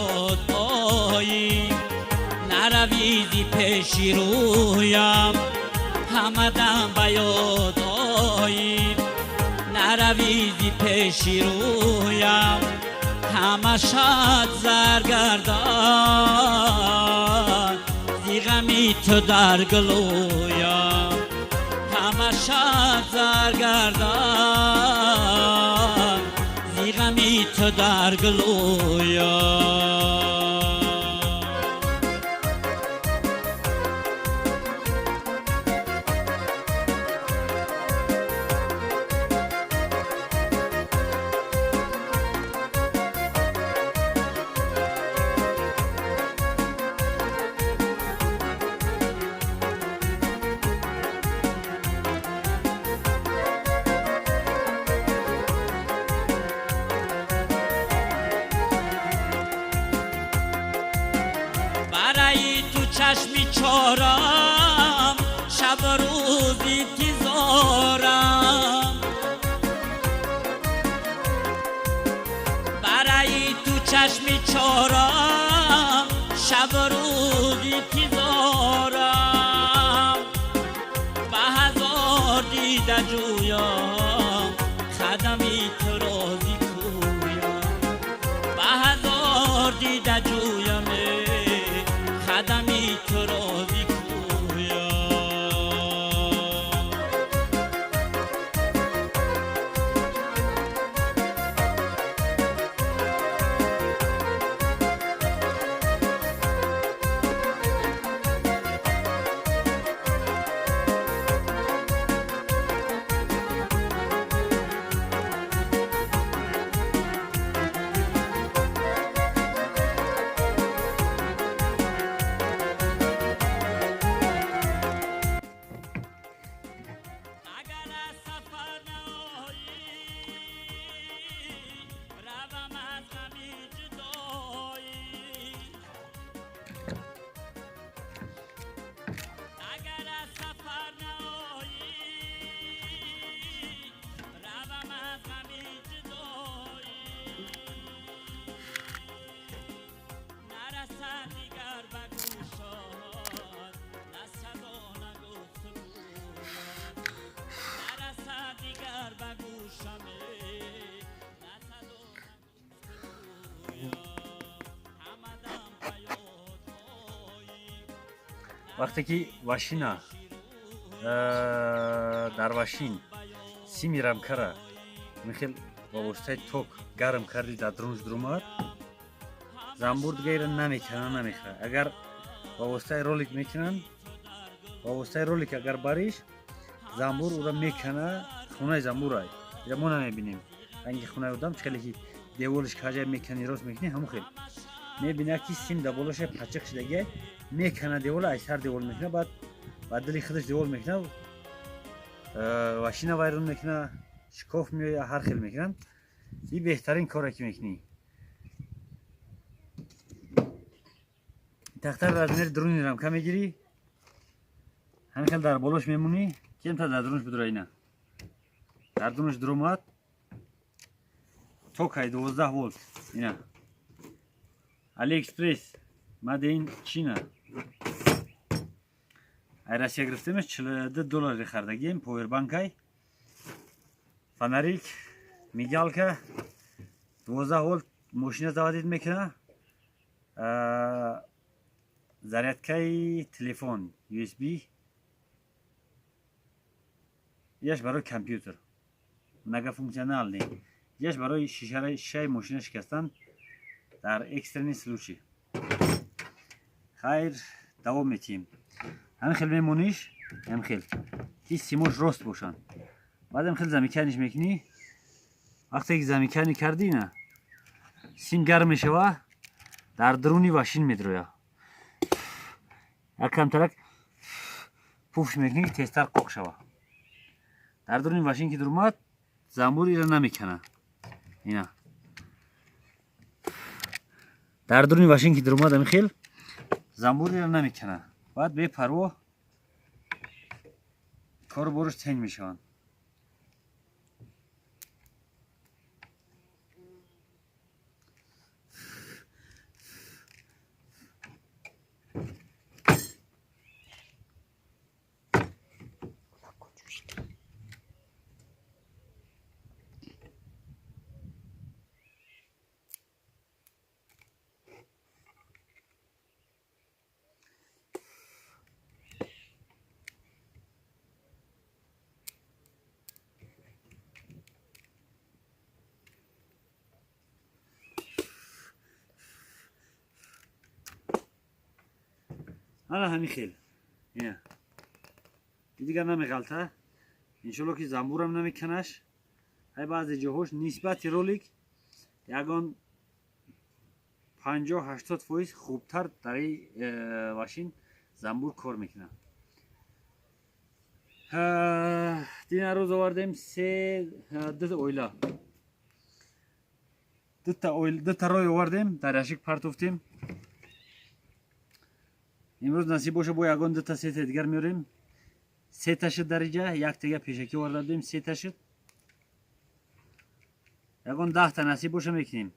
ёд оӣ, наравӣ зи пеши рӯям, ҳамадам ба ёд оӣ, наравӣ зи пеши рӯям, ҳама шад заргардон, зи ғами ту дар гулӯям, ҳама шад заргардон, зи ғами ту дар гулӯям. Барои ту чашми чорам, шабу рӯз интизорам, барои ту чашми чорам, шабу рӯз интизорам, ба ҳазор дида ҷӯям, қадами ту розӣ кӯям, ба ҳазор дида ҷӯям, қадами ту розӣ кӯям. Агар аз сафар наоӣ, равам аз ғами ҷудоӣ, агар аз сафар наоӣ, равам аз ғами ҷудоӣ, нарасад дигар ба гӯшат на садо на гуфтугӯят, нарасад дигар ба гӯшам на садо на гуфтугӯят, ҳамадам ба ёд оӣ. Вақте ки вашина дар вашин сими рамкара михел ба воситаи ток гарм карди, дар дурунш дурумад, замбур дига ира намекана, намехӯрад. Агар ба воситаи ролик мекунанд, ба воситаи ролик агар бариш, замбур ура мекана. Хонаи замбурай ира мо намебинем. Ранги хонаи одам чӣ хеле ки деволиш каҷа мекани, рост мекунӣ, ҳамон хел мебинад, ки сим дар болоша пачиқ шудагиай, мекана девола, ай сар девол мекуна, баъд ба дили худаш девол мекуна, вашина вайрон мекуна, шикоф меоя, ҳар хел мекунанд. И беҳтарин коре ки мекунӣ, тахтари размери дуруни рамка мегирӣ, ҳамин хел дар болош мемонӣ, кемта дар дурунш бидура. Ина дар дурунш дуромад, токай 12 волт. Ина Алиэкспресс, made in Чина, ай Россия гирифтемеш, 42 доллари хардагием. Повербанкай, фонарик, мигалка, 12 волт, мошина заводить мекуна, зарядкаи телефон USB, яш барои компютер, многофункциональный, яш барои шишаи мошина шикастан дар экстренный случай. Хайр, давом метиҳем. Ҳамин хел мемониш, ҳамин хел ки симош рост бошанд, баъд ҳамин хел замыкание ш мекунӣ. Вақте ки замыкание кардӣ, на сим гарм мешава, дар дуруни вашин медроя, як камтарак пуфш мекунӣ, ки тезтар қоқ шава. Дар дуруни вашин ки дурумад, замбур ира намекана. Ина дар дуруни вашин ки дурумад, ҳамин хел замбур ира намекана, баъд бепарво кору бораш тенг мешаванд. Ана ҳамин хел. Ина. Дигар намеғалта. Иншолло ки замбурам намеканаш. Ай баъзе ҷоҳош нисбати ролик ягон 50-80% хубтар дар ин вашин замбур кор мекунад. Дина рӯз овардем се ду оила. Дута рой овардем, дар яшик партофтем. Имрӯз насиб боша бо ягон дута сета дигар меорем. Сета шуд дар иҷа, як тега пешакӣ оварда будем, сета шуд. Ягон 10та насиб боша мекунем.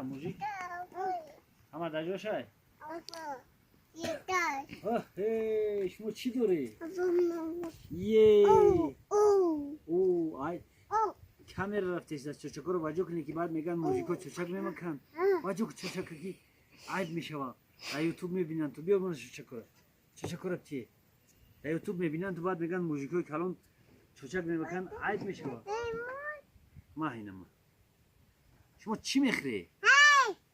Мужик. Ҳама дар ҷошай? Шумо чӣ дорӣ? Е. Ай. Камера рафтест, чочакоро ба ҷо кунӣ ки баъд мегӯянд мужико чочак мемаканд. Ба ҷо чочака ки айб мешава. Дар ютуб мебинанд ту биё мана чочакора. Чочакора тие. Дар ютуб мебинанд ту баъд мегӯянд мужикои калон чочак мемаканд, айб мешава. Маҳинама. Шумо чӣ мехӯред?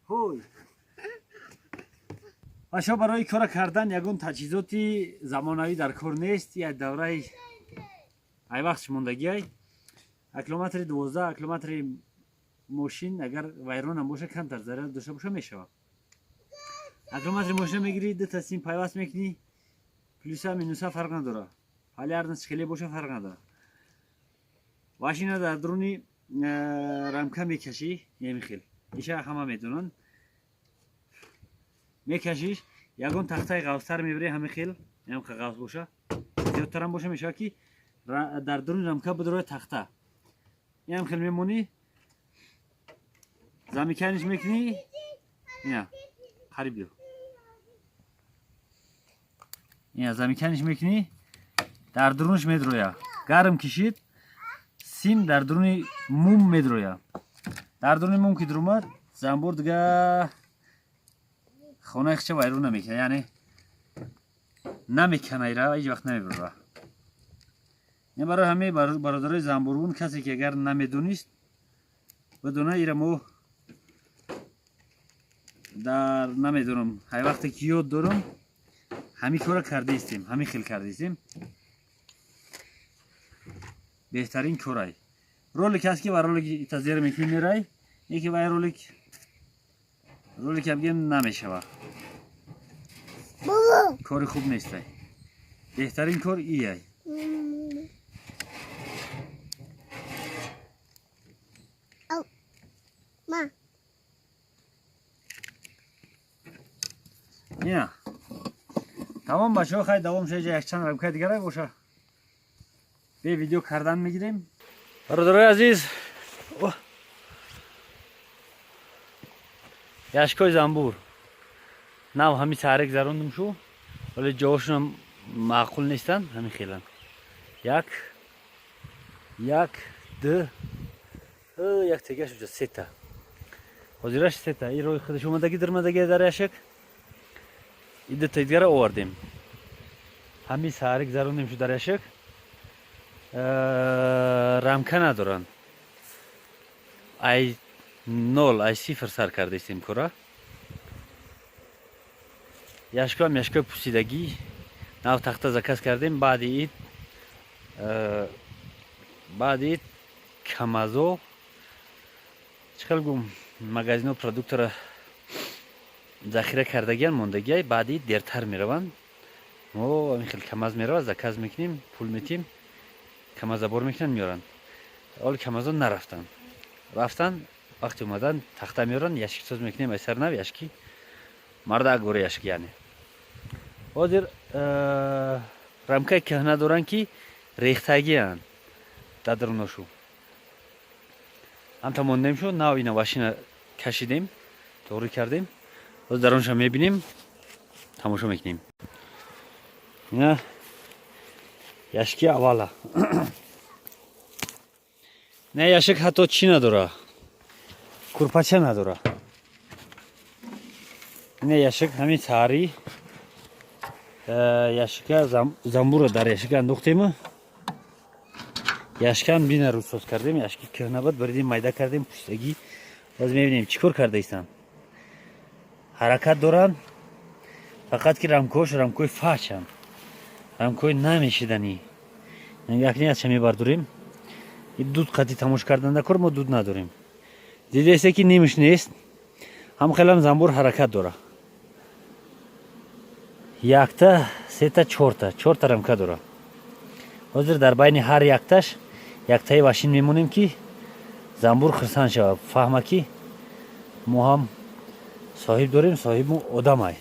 Ҳой. Бачаҳо, барои кора кардан ягон таҷҳизоти замонавӣ дар кор нест. Як давраи ай вақт мондагиай. Аккумулятори 12, аккумулятори мошин агар вайронам боша, камтар зарар дошта боша мешавад. Аккумулятори мошина мегирӣ, дута сим пайваст мекунӣ, плюса минуса фарқ надорад. Полярность хеле боша фарқ надорад. Вашина дар дуруни рамка мекашӣ, намихел. Иша ҳама медонанд. Мекашиш, ягон тахтаи ғафстар мебарӣ, ҳамин хел, ҳамин ғафс боша, зиёдтарам боша мешавад ки дар дуруни рамка бидорояд тахта. Инам хел мемонӣ, замиканиш мекунӣ, ина қариб биё. Ина замиканиш мекунӣ, дар дурунаш медроя. Гарм кишид, сим дар дуруни мум медроя. Дар дуруни мум ки дурумад, замбур дига хонаи хича вайрон намекунад, яъне намекана ира, ҳеҷ вақт намебурра. Ин барои ҳамаи бародарои замбурбун, касе ки агар намедонист, бидона ира мо дар намедонам, ҳай вақте ки ёд дорам, ҳамин кора кардаистем, ҳамин хел кардаистем. Беҳтарин корай. Ролик ҳаст ки ва ролик тазер мекунӣ мерай, яке вай ролик ролик бигем намешава. Кори хуб нестай. Беҳтарин кор ияй. Ина. Тамом бачаҳо, хай давом шуда якчанд рамкаи дигарай боша. Бе видео кардан мегирем. Бародарои азиз, яшкои замбур. Нав ҳамин саҳарек зарондум шу, вале ҷоҳошунам маъқул нестанд, ҳамин хеланд. Як, як, ду, як тегаш уҷа сета. Ҳозираш сета. Ин роҳи худаш омадаги дармадаги дар яшак. Ин дута дигара овардем. Ҳамин саҳарек зарондем шу дар яшак. Рамка надоранд. Ай нол, ай сифр сар кардаистем кора. Яшкоам яшкои пусидагӣ. Нав тахта заказ кардем, баъди ид камазо чӣ хел гум магазино продуктора захира кардагиан мондагиай, баъди ид дертар мераванд. Мо ҳамин хел КамАЗ меравад, заказ мекунем, пул метиҳем, КамАЗа бор мекунанд, меоранд. Ҳоли КамАЗо нарафтанд. Рафтан, вақте омадан тахта меоранд, ящик соз мекунем, ай сар нав ящики. Марда агори ящик яъне. Ҳозир рамкаи кӯҳна доранд, ки рехтагианд дар даруношу. Ҳамта мондем шуд, нав ина вашина кашидем, тоғрӣ кардем. Ҳозир дарунша мебинем, тамошо мекунем. Ина ящики аввала. Не, ящик ҳатто чӣ надора? Курпача надора. Ина ящик ҳамин саҳарӣ ящика замбура дар ящика андохтему. Ящикам бина рӯзсоз кардем, ящики кӯҳна буд, буридем, майда кардем, пуштагӣ. Боз мебинем чӣ кор карда истанд. Ҳаракат доранд, фақат ки рамкош рамкои фачанд. Рамкои намешиданӣ. Якни аз мебардорем. Дуд қати тамош кардан дар кор, мо дуд надорем. Дидаесте, ки нимш нест. Ҳам хелам замбур ҳаракат дора. Якта, сета, чорта, чорта рамка дора. Ҳозир дар байни ҳар якташ яктаи вашин мемонем, ки замбур хурсанд шавад, фаҳма, ки мо ҳам соҳиб дорем, соҳибмо одамай.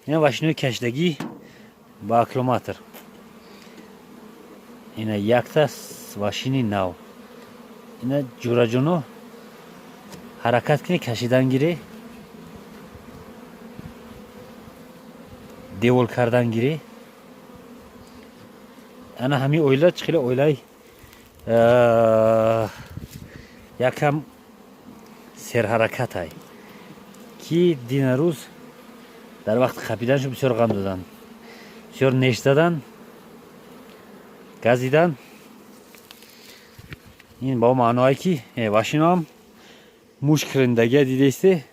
Ина вашинои кашидагӣ ба аккумулятор. Ина якта вашини нав. Ина, ҷураҷоно, ҳаракат кунӣ, кашидан гире, девол кардан гире. Ана ҳамин оила чӣ хеле оилаи якам серҳаракатай, ки дина рӯз дар вақти хапиданшо бисёр ғам доданд, бисёр неш задан, газидан. Ин ба маъное, ки вашиноам муш кирандагия дидаисте.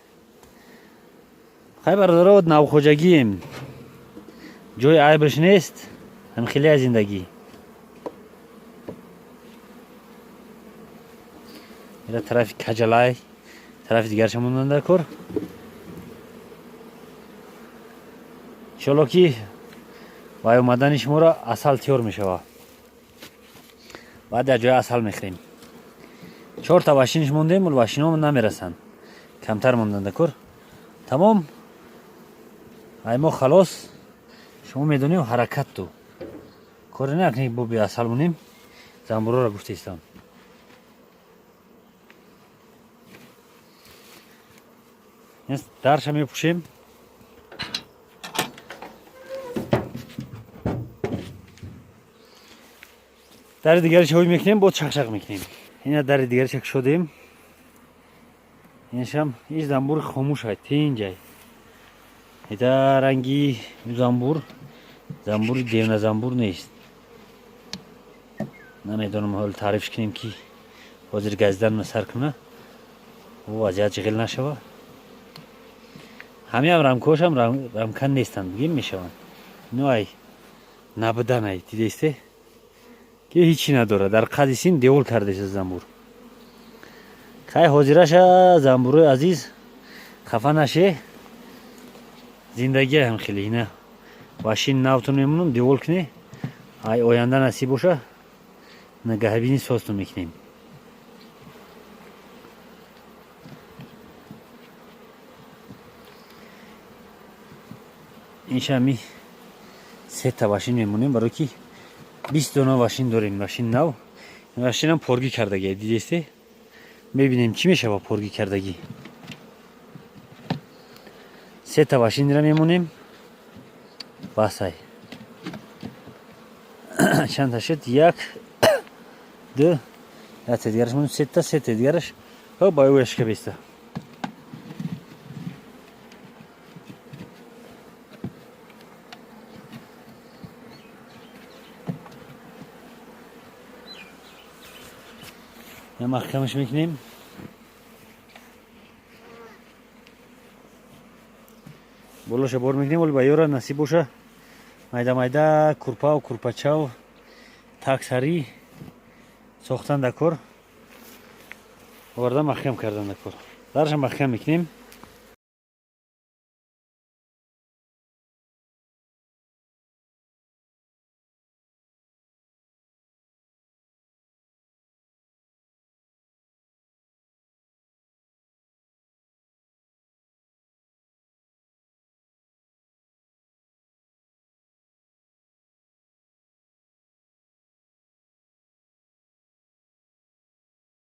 Хай, бародаро, навхоҷагием, ҷои айбаш нест, ҳам хеле зиндагӣ. Ира тарафи каҷалай, тарафи дигарша мондан дар кор. Иншолло, ки вай омадани шуморо асал тиёр мешавад. Баъд дар ҷои асал мехӯрем. Чорта вашиниш мондем, вол вашино намерасанд, камтар мондан дар кор. Тамом, ай мо халос. Шумо медонем, ҳаракат ту коре накунед, бо беасал монем. Замбурора гуфтаистам. Дарша мепӯшем. Дари дигариш ҳой мекунем, боз чақчақ мекунем. Ина дари дигариша кушодем. Инашам иш замбури хомӯшай, тинҷай. Ита ранги замбур, замбури девна замбур нест. Намедонам, ҳол таърифш кунем, ки ҳозир газидан сар куна, ӯ вазъият ҷиғил нашава. Ҳамиам рамкошам рамка нестанд, бигем мешаванд. Ино ай набуданай, дидаисте, ки ҳичи надорад. Дар қади син девол кардааст замбур. Хай, ҳозираша, замбурои азиз, хафа наше, зиндагиам хеле. Ина вашин навтон мемонам, девол куне. Ай оянда насиб боша, нагаҳбини созтон мекунем. Инша ми сета вашин мемонем, барои ки 20 дона вашин дорем, вашин нав. Вашинам поргӣ кардагӣ, дидесте. Мебинем, чӣ мешава поргӣ кардагӣ. Сета вашинра мемонем, басай. Чандта шуд? Як, ду, якта дигараш монем, сета, сета дигараш ба ӯяшка беста. Маҳкамаш мекунем. Болоша бор мекунем. Оли ба ёра насиб боша, майда майда курпау, курпачав, таксарӣ сохтан дар кор, оварда маҳкам кардан дар кор. Дарша маҳкам мекунем.